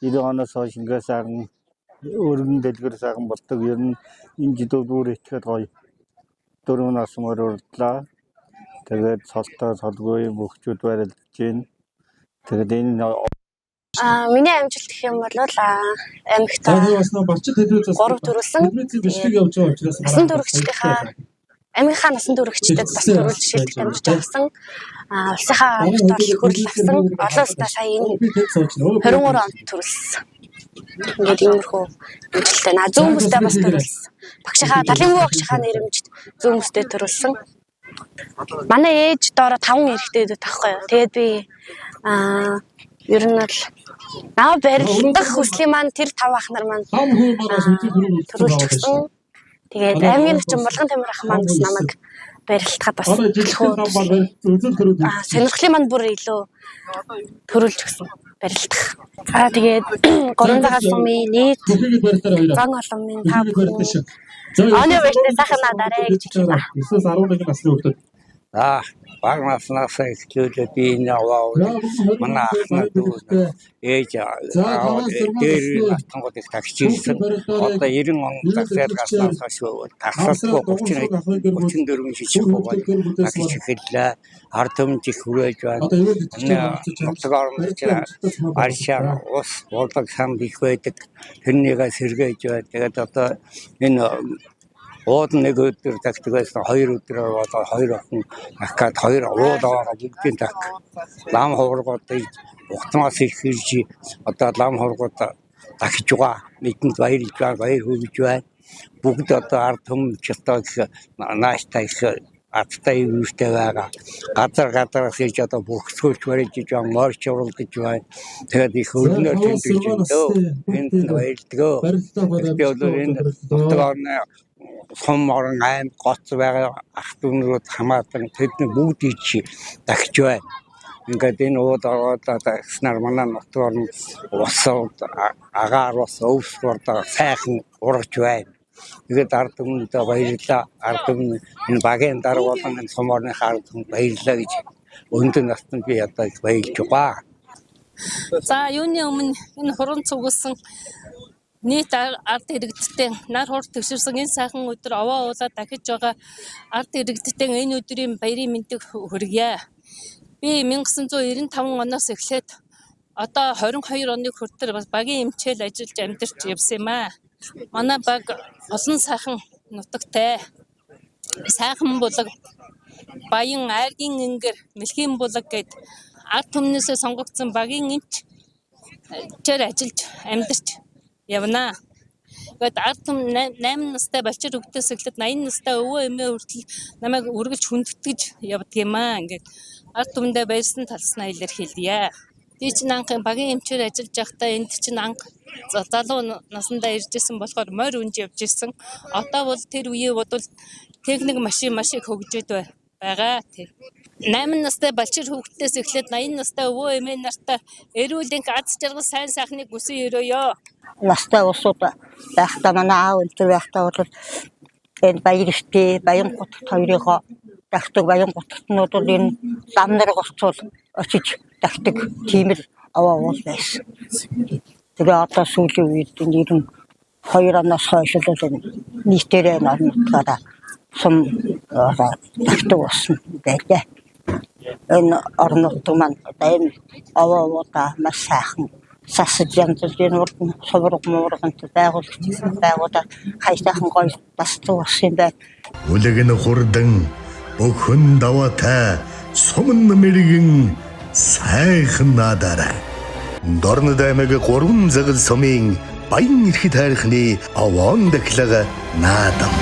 90 оноос хойш ингээд сайхан өргөн дэлгэр сайхан болдог. Ер нь энэ жилүүд бүр итгэхэд гоё. Дөрөв нас мөр урдлаа. Тэгээд цолтой цолгүй мөхчүүд барилдаж байна. Тэгээд энэ Миний амжилт гэх юм бол аймагт За тэгээ бас нөө балчид телевиз 3 төрүүлсэн. Телевизийн бичлэг явж байгаа учраас Насан туршидтынхаа аймгийнхаа насан туршидтад бас төрүүлж шилдэг амжилт авсан. Улсынхаа аймагт бол хүрэл авсан. Олон улсдаа сая энэ 23 онд төрүүлсэн. Ингээд иймэрхүү амжилттай. Зүүн бүстэй бас төрүүлсэн. Багшийнхаа талын бүү багшийнхаа нэрэмжт зүүн бүстэй төрүүлсэн. Манай ээж доороо 5 эрэгтэй дүү тахгүй юу. Тэгээд би ер нь бол намайг барилдах хүслийн маань тэр 5 ах нар маань төрүүлж өгсөн. Тэгээд аймгийн начин Булган Тамир ах маань бас намайг барилдахад бас сонирхлын маань бүр илүү төрүүлж өгсөн барилдах. За тэгээд 3 цагаан сумын нийт зан олон та бүхэн оны баяртай сайхан надарай гэж хэлье. 9-11 насны хүүхдүүд. Бага наснаас эхлүүлээд би энэ овоо манай ах нар дүү ээж дээр автангууд их тагч ирсэн. Одоо 90 он загсаад гарснаас хойш тагсаалгүй 34 жил богоод тагч эхэллээ. Ард түмэнд их хүрээж байна. Нутаг оронд чинь аршаа ус булаг санд их байдаг. Тэрнийгээ сэргээж байна. Тэгээд одоо энэ ууд нэг өдөр тагдаг байсан, хоёр өдрөөр болоо хоёр охин ахгаад хоёр ууд аваагаа бүгдийн таг. Лам хуврагууд ухтмаас их ирж одоо лам хуврагууд тагч байгаа. Бидэнд баярлж байна, баяр хүргэж байна. Бүгд одоо ард түмэн ч одоо их нааштай их адтай ивэртэй байгаа. Газар газараас ирж одоо бөхсгөлч барьж байна, морч уралдаж байна. Тэгээд их өрнөөр тэмдэглэж байна. Энд нь баярлдаг. Би бол энэ нутаг орны сум орон аймаг гоц байгаа ах дүүнрүүд хамаатан тэдний бүгд ирж тагч байна. Ингээд энэ ууд ороод тагснаар манай нутаг орн ус агаар ус өвс бордоо сайхан ургаж байна. Тэгээд ард түмэндээ баярлалаа. Ард түмэн энэ багийн дарга болон энэ сум орныхаа ард түмэнд баярлалаа гэж өндөр настанд би одоо их баярлж байгаа. За юуны өмнө энэ хуран цугласан нийт ард иргэдтэй нар хурд төгшөрсөн энэ сайхан өдөр овоо уулаа дахиж байгаа ард иргэдтэй энэ өдрийн баярын мэндийг хүргье. Би 1995 оноос эхлээд одоо 22 оныг хүртэл бас багийн эмчээл ажиллаж амьдарч явсан юм аа. Манай баг олон сайхан нутагтай. Сайхан булаг, Баян, Айргийн ингэр, Мэлхийн булаг гэд ард түмнээсээ сонгогдсон багийн эмчээр ажиллаж амьдарч явна. Тэгээд ард түмэн 8 настай балчир хүүхдээс эхлээд 80 настай өвөө эмээ хүртэл намайг үргэлж хүндэтгэж явдаг юм аа. Ингээд ард түмэндээ баярсан талснаа илэрхийлье. Би чинь анх багийн эмчээр ажиллаж байхдаа энд чинь анх залуу насандаа ирж исэн болохоор морь унж явж исэн. Одоо бол тэр үеийн бодвол техник машин маш их хөгжөөд байгаа. 8 настай балчир хүүхдээс эхлээд 80 настай өвөө эмээ нартай эрүүл энх аз жаргал сайн сайхныг хүсэн өрөөё. Настай улсууд байхдаа манай аав энэ байхдаа бол энэ Баян эртээ, Баян гутагт хоёрыгоо дагдаг. Баян гутагтнууд бол энэ лам нар гоцвол очиж дагдаг тийм л овоо уул байсан. Тэгээ одоо сүүлийн үед энэ 92 оноос хойш л энэ нийтээрээ орон нутгаараа сум дагдаг болсон байлаа. Энэ орон нутаг маань одоо энэ овоо уулаа маш сайхан сасаж янзлж энэ урд нь сувраг муургант байгуулагч байгуулаад хайсайхан гоё дасдаг болсон юм байна. Үлэг нь хурдан бүхэн даваатай сумн мэрэгэн сайхан наадаарай. Дорнод аймаг 3 загал сумын баян эрхт хайрхны овоон дахлага наадам.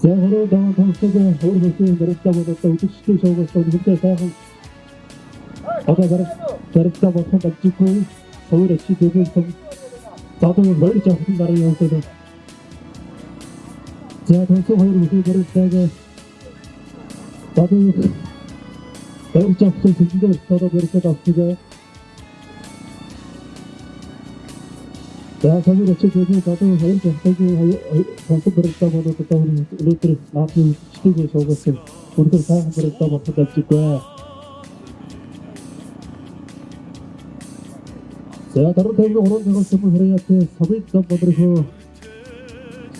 За 3 даваа тоглолтог өөр бүсийн барилдаа бол одоо үдшилтийг шоугаас үнэхээр сайхан Одоо бараг барилдаа болох нь амжихгүй. Сувар очи дэбэл сум залуу баяр жавхлан дараа явуулдаг. За тонсон хоёр бүхий барилдааг залуу баяр жавхлан сүлэндээ одоо барилдаад авчихъя. За сувар очи дэбэл залуу баяр жавхлан тонсон барилдаа болоод одоо өнөөдөр наадмын үзэгчдийг суугасан. Үнэхээр сайхан барилдаа болох амжихгүй. За дараа таймгийн 3 цагаас өмнө харьяатай савын зам бодрохоо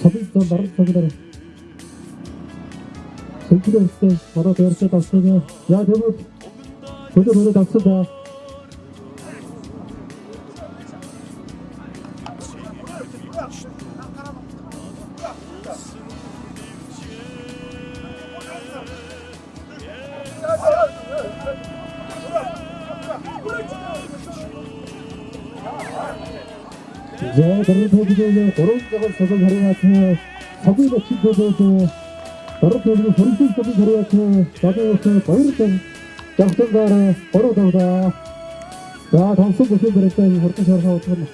савын зам наран цагнаар сэнтэртэй манай дээрсээ давсан. За тэгвэл хөдөө хөдөө давсан да. За дараа таймгийн 3 цагаас өмнө харьяатай савын очиг хөдөө дараа таймгийн 24 цагийн харьяатай залуу баяр зам жавхлангаар 3 давдаа. За тонсон бүхэн барилдаа хурдан шархаа утган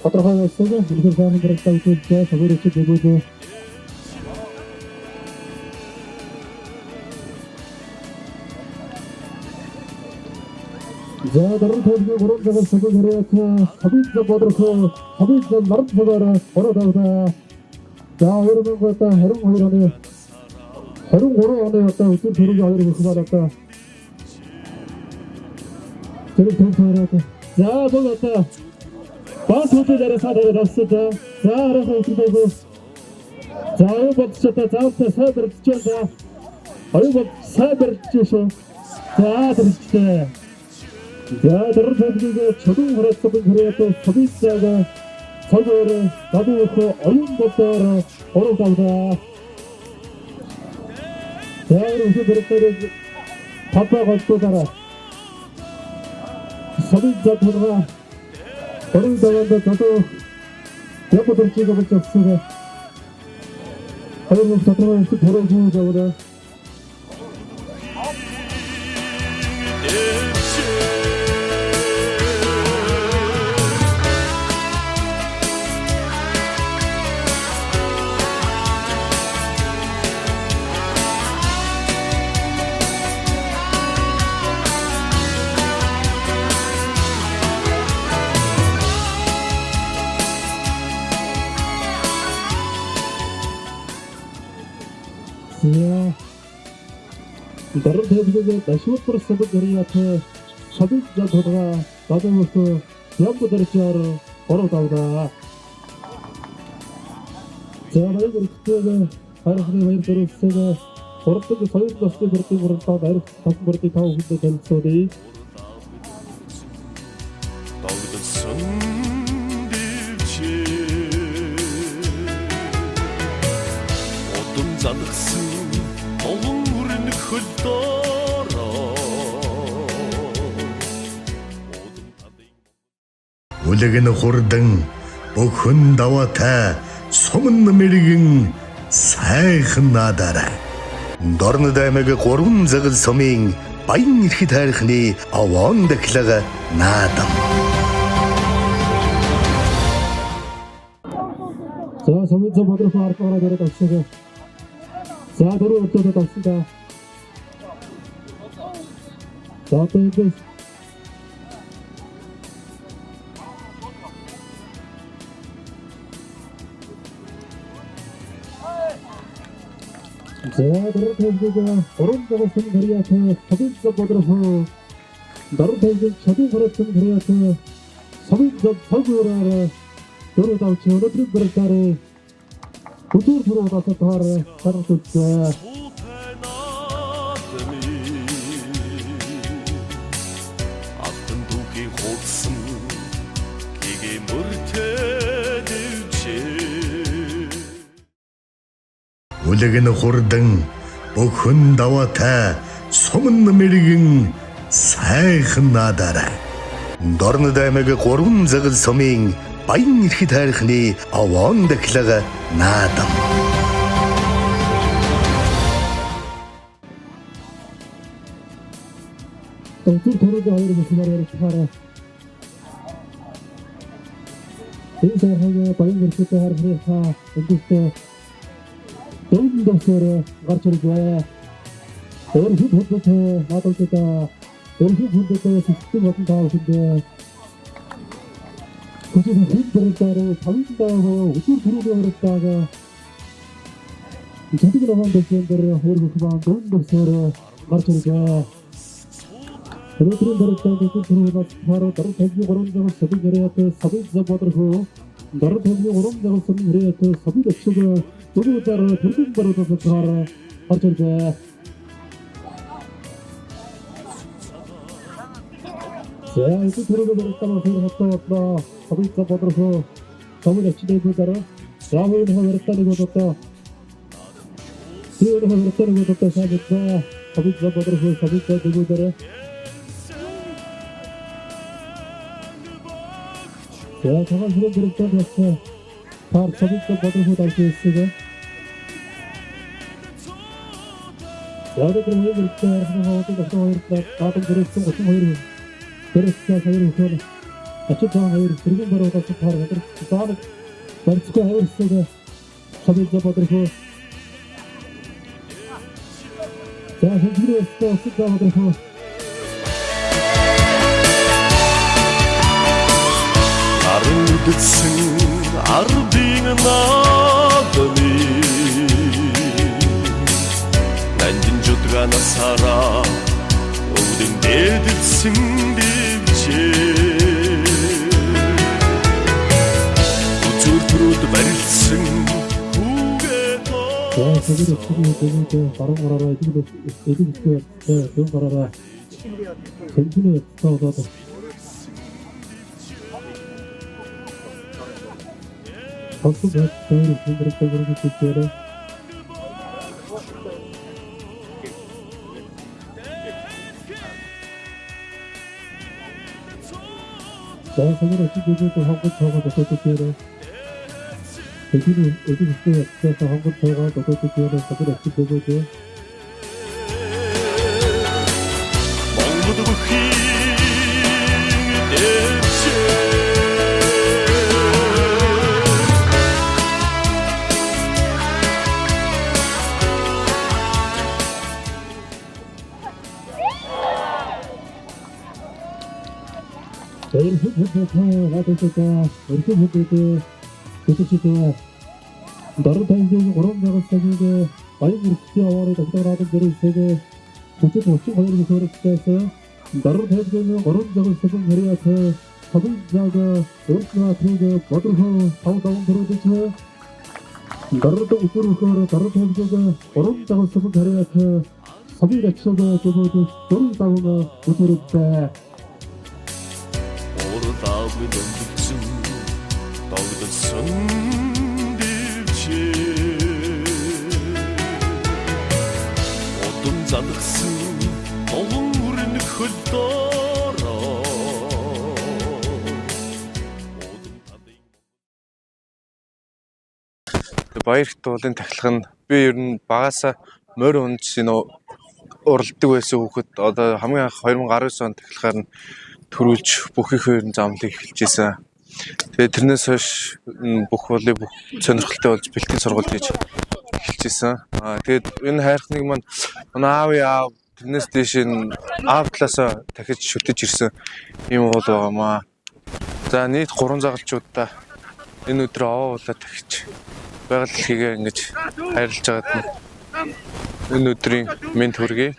тодорхой болсон. Үнэхээр сайхан барилдаа үзүүлжээ. Савын очиг бөгөөдөө. За дараа таймгийн 3 цагаас өмнө харьяатай савын зам бодрохоо савын зам наран цагаар 3 давдаа. За 2022 оны 23 оны одоо өдөр төрөгийн хоёр бүх маань одоо тэр төв тойроод за бүгд одоо бас хөдөл арай саад арай давсан да. За арайхан өдрөөгөө за оюун бодч одоо заавал сайн барьж байна да. Оюун бод сайн барьж шүү. За тэрчтэй. За дараа таймгийн чодон хураацсан хэрэг одоо цаг цаг өөр залуу өхөө оюун бодоор 3 давдаа. За өсө дөрөвдөр талбай голдуулаарай. Савын зам тулгаа 3 даваанд залуу яг төрчийг болж авсан. Хоёр мөх тодорхой өсө төрөөгүй даваа. За дараа таймгийн дашуулбар сабаг харьяатай савын зам тулгаа залуу өхөө яг дөржээр 3 давдаа. За баяр өргөтөө хайрхны баяр дөрөвсөө хурдан соёл насны бүрдийн уралдаанд арих таван бүрдийн тав хүндээ танилцуулъя. Догдсон дивчээ Удам залгсан долон өрнөх хөлдөрөө Үлэг нь хурдан бүхэн даваатай суман мэрэгэн сайхан наадаарай. Дорнод аймаг 3 загал сумын баян эрхт хайрхны овоон дахлага наадам. За сумын зам бодрох аргаар дөрөв авсан. За дөрөв өдөртөө авсан да. За одоо эндээс За дөрөв таймгийн 3 загал сумын харьяатай сумын зам бодрох дараа таймгийн чадын хороосон харьяатай сумын зам цаг өрөөр дөрөв давч өнөөдрийн барилдаар өдөр түрүү удаасаар гаргаж үзлээ. Алтан түүхий хуудсан гэгээ мөртөө дэвчээ Үлэг нь хурдан бүхэн даваатай суман мэрэгэн сайхан наадаарай. Дорнод аймаг 3 загал сумын баян эрхт хайрхны овоон дахлага наадам. Үзүүр түрүүгийн хоёр бүхнээр ярилцахаараа энэ сайхан баян гэрхүүтэй харахынхаа өндөртөө дөрвөн дэсээр гарч ирж байна. Өрхөд хөдөлгөөн наадамжтай өрхөд хөдөлгөөн систем болон та бүхэндээ көчөд хэд барилдаар тавиндаа үзүүр түрүүгийн барилдааг зүтгэл номон дэсээр хоёр бүхэн маань дөрвөн дэсээр гарч ирж байна. Өнөөдрийн барилдаанд үзүүр түрүүгийн тааруу даруй 53 загас сабиг яриад сабиг зав бодрохоо даруй 53 загас сабиг яриад сабиг өчөг дөрөв удаар түргэн барилдаа гарч ирж байна. За үзүүр түрүүгийн барилдаа хоёр хотоо бодлоо сабиг зав бодрохоо сабиг өчөг дараа Раавын барилдааны бодоо Тэр барилдааны бодоо сабиг сабиг зав бодрохоо сабиг зав дөрөв. За цагаан сүрэн барилдаанд бас пар сабиг зав бодрохоо давж ирсэн. За өнөөдөр хоёр барилдаа харахны хаваад давсан хоёр наадам дөрөвсөн 32 дөрөвсөн хоёр хөхөр ачид цагаан хоёр сэргэн барилдаас пар гадар заанаг барьцгүй хоёр хэсэг сабиг зав бодрохоо. За шинжлэх ухааны өсөж зав бодрохоо. Арудсан ардын наадмын Нандин жудганасараа өвдөн дээдэлсэн бивчээ. Үзүүр төрүүд барилдсан хүүгээ. За сабиг өчигний дэмэд баруун гараараа эдэг эдэг зүүн гараараа тэнцэнэ болоод толгой байр хүндрэлтэй гэрэг хийжээрэй. За сабиг өчигний дэмэд хонгод цоогоо дотоод хийжээрэй. Эдэг эдэг өчигний хонгод цоогоо дотоод хийжээрэй. Сабиг өчигний дэмэд Монгол бүхийн дэвшээ. Өрхөд хөдөлгөөн наадамжтай өрхөд хөдөлгөөн хөтөчтэй даруй 53 загас сабиг баян гэрхтийн аваарыг тогтоох наадам дөрөвсөг хүчит 32 бүхэрхтээс даруй 53 загас сабиг хэрэгт сабиг заг өрхнаатрыг бодрохоо тав даван төрүүлж даруй үзүр бүхээр даруй 53 загас сабиг хэрэгт сабиг ачсаг зөвөд дөрөв даван үзүртэй. Урдаавын өндөрлсөн догдсон бивчээ. Удам залгсан долон өрнөх хөлдөрөө. Баяр их дуулын тахилга нь би ер нь багасаа морь унж энэ уралдаг байсан хүүхэд одоо хамгийн анх 2019 онд тахилгаар нь төрүүлж бүхийнхээ ер нь замлыг эхэлж исэн. Тэгээд тэрнээс хойш бүх уулын бүх сонирхолтой болж бэлтгэл сургууль хийж эхэлж исэн. Тэгээд энэ хайрхныг маань манай аавын аав тэрнээс дээш энэ аав талаасаа дахиж шүтэж ирсэн юм уул байгаамаа. За нийт 3 загалчуудаа энэ өдөр овоо уулаа дахиж байгаль дэлхийгээ ингэж хайрлаж байгаад нь энэ өдрийн мэнд хүргэе.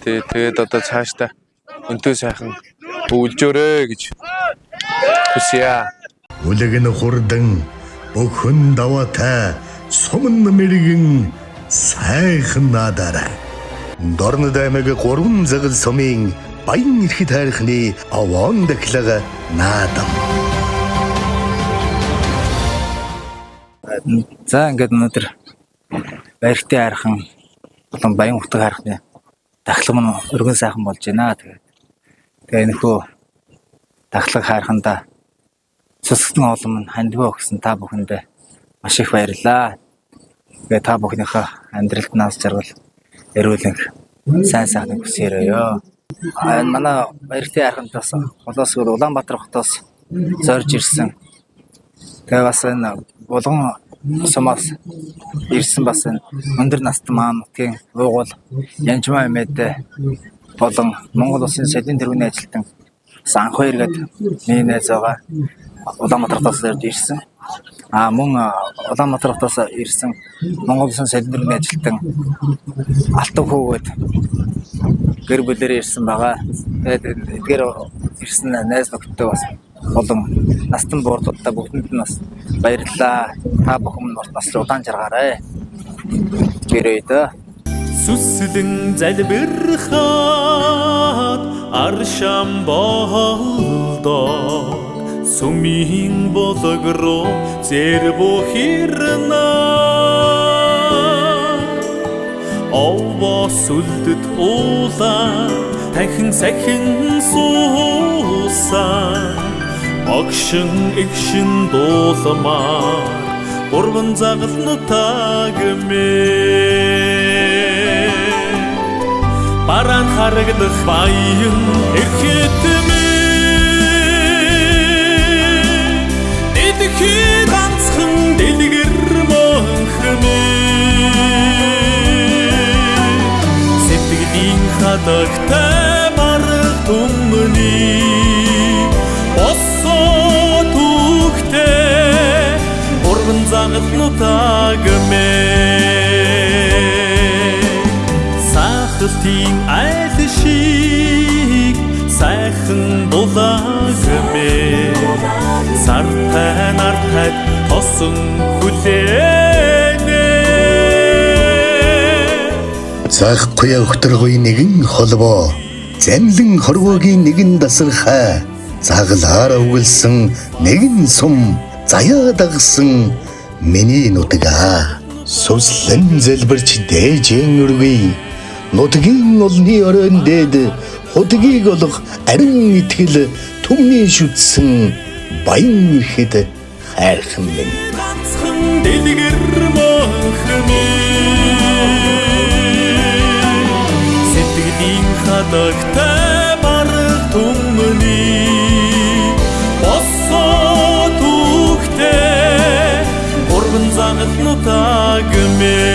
Тэгээд одоо цаашдаа өнтөө сайхан өвлжөөрэй гэж хүсье. Үлэг нь хурдан бүхэн даваатай суман мэрэгэн сайхан наадаарай. Дорнод аймаг 3 загал сумын баян эрхт хайрхны овоон дахлага наадам. За ингээд өнөөдөр баяртай хайрхан болон баян утга хайрхны дахлага маань өргөн сайхан болж байна. Тэгээд энэхүү дахлага хайрхандаа цэцгэн олон минь хандив өгсөн та бүхэндээ маш их баярлалаа. Тэгээд та бүхнийхээ амьдралд нас жаргал эрүүлэнх сайн сайхныг хүсээрэй. Энэ манай Баяртай хайрхантаас Улаас Улаанбаатар хотоос зорж ирсэн. Тэгээ бас энэ Булган сумаас ирсэн бас энэ өндөр настай маань нутгийн уугуул Янжмаа эмээдээ болон Монгол Улсын соёлын тэргүүний ажилтан бас анх хоёр гээд миний найз байгаа. Улаанбаатар хотоос зорж ирсэн. А мөн Улаанбаатар хотоос ирсэн Монгол Улсын соёлын тэргүүний ажилтан Алтан хүүгээд гэр бүлээрээ ирсэн байгаа. Тэгээд эдгээр ирсэн найз нөхдөд бас болон настан буурлуудаа бүгдэнд нь бас баярлалаа. Та бүхэн урт наслан удаан жаргаарай. Гэрээ дөө. Сүслэн залбирхад аршам болдог сүмийн болог руу зэрбухирна Овоо сүлдэт уулаа танхин сахин суусан огшин эгшин дуулмаар гурван загал нутаг мэ бараан харагдах баян эрхэд мэ дэлхий ганцхан дэлгэр мөнхмэ сэтгэлийн хадагтай бараг түмний босоо түүхтэй гурван загал нутаг мэ сахалтын айл шиг сайхан дулааг мэ сартай нартай тосон хүлээнэ. Заахгүй өгтөргүй нэгэн холбоо, замлан хорвоогийн нэгэн дасархай, загалаар өвгөлсөн нэгэн сум заяа дагсан миний нутгаа. Суслан зэлбэрч дээжэн өргөй, нутгийн олны оройн дээд худгийг олох ариун итгэл түмний шүтсэн баян ихэд хайрхан минь. Ганцхан дэлгэр мөнхмэ сэтгэлийн хадагтай бараг түмний босоо түүхтэй гурван загал нутаг мэ.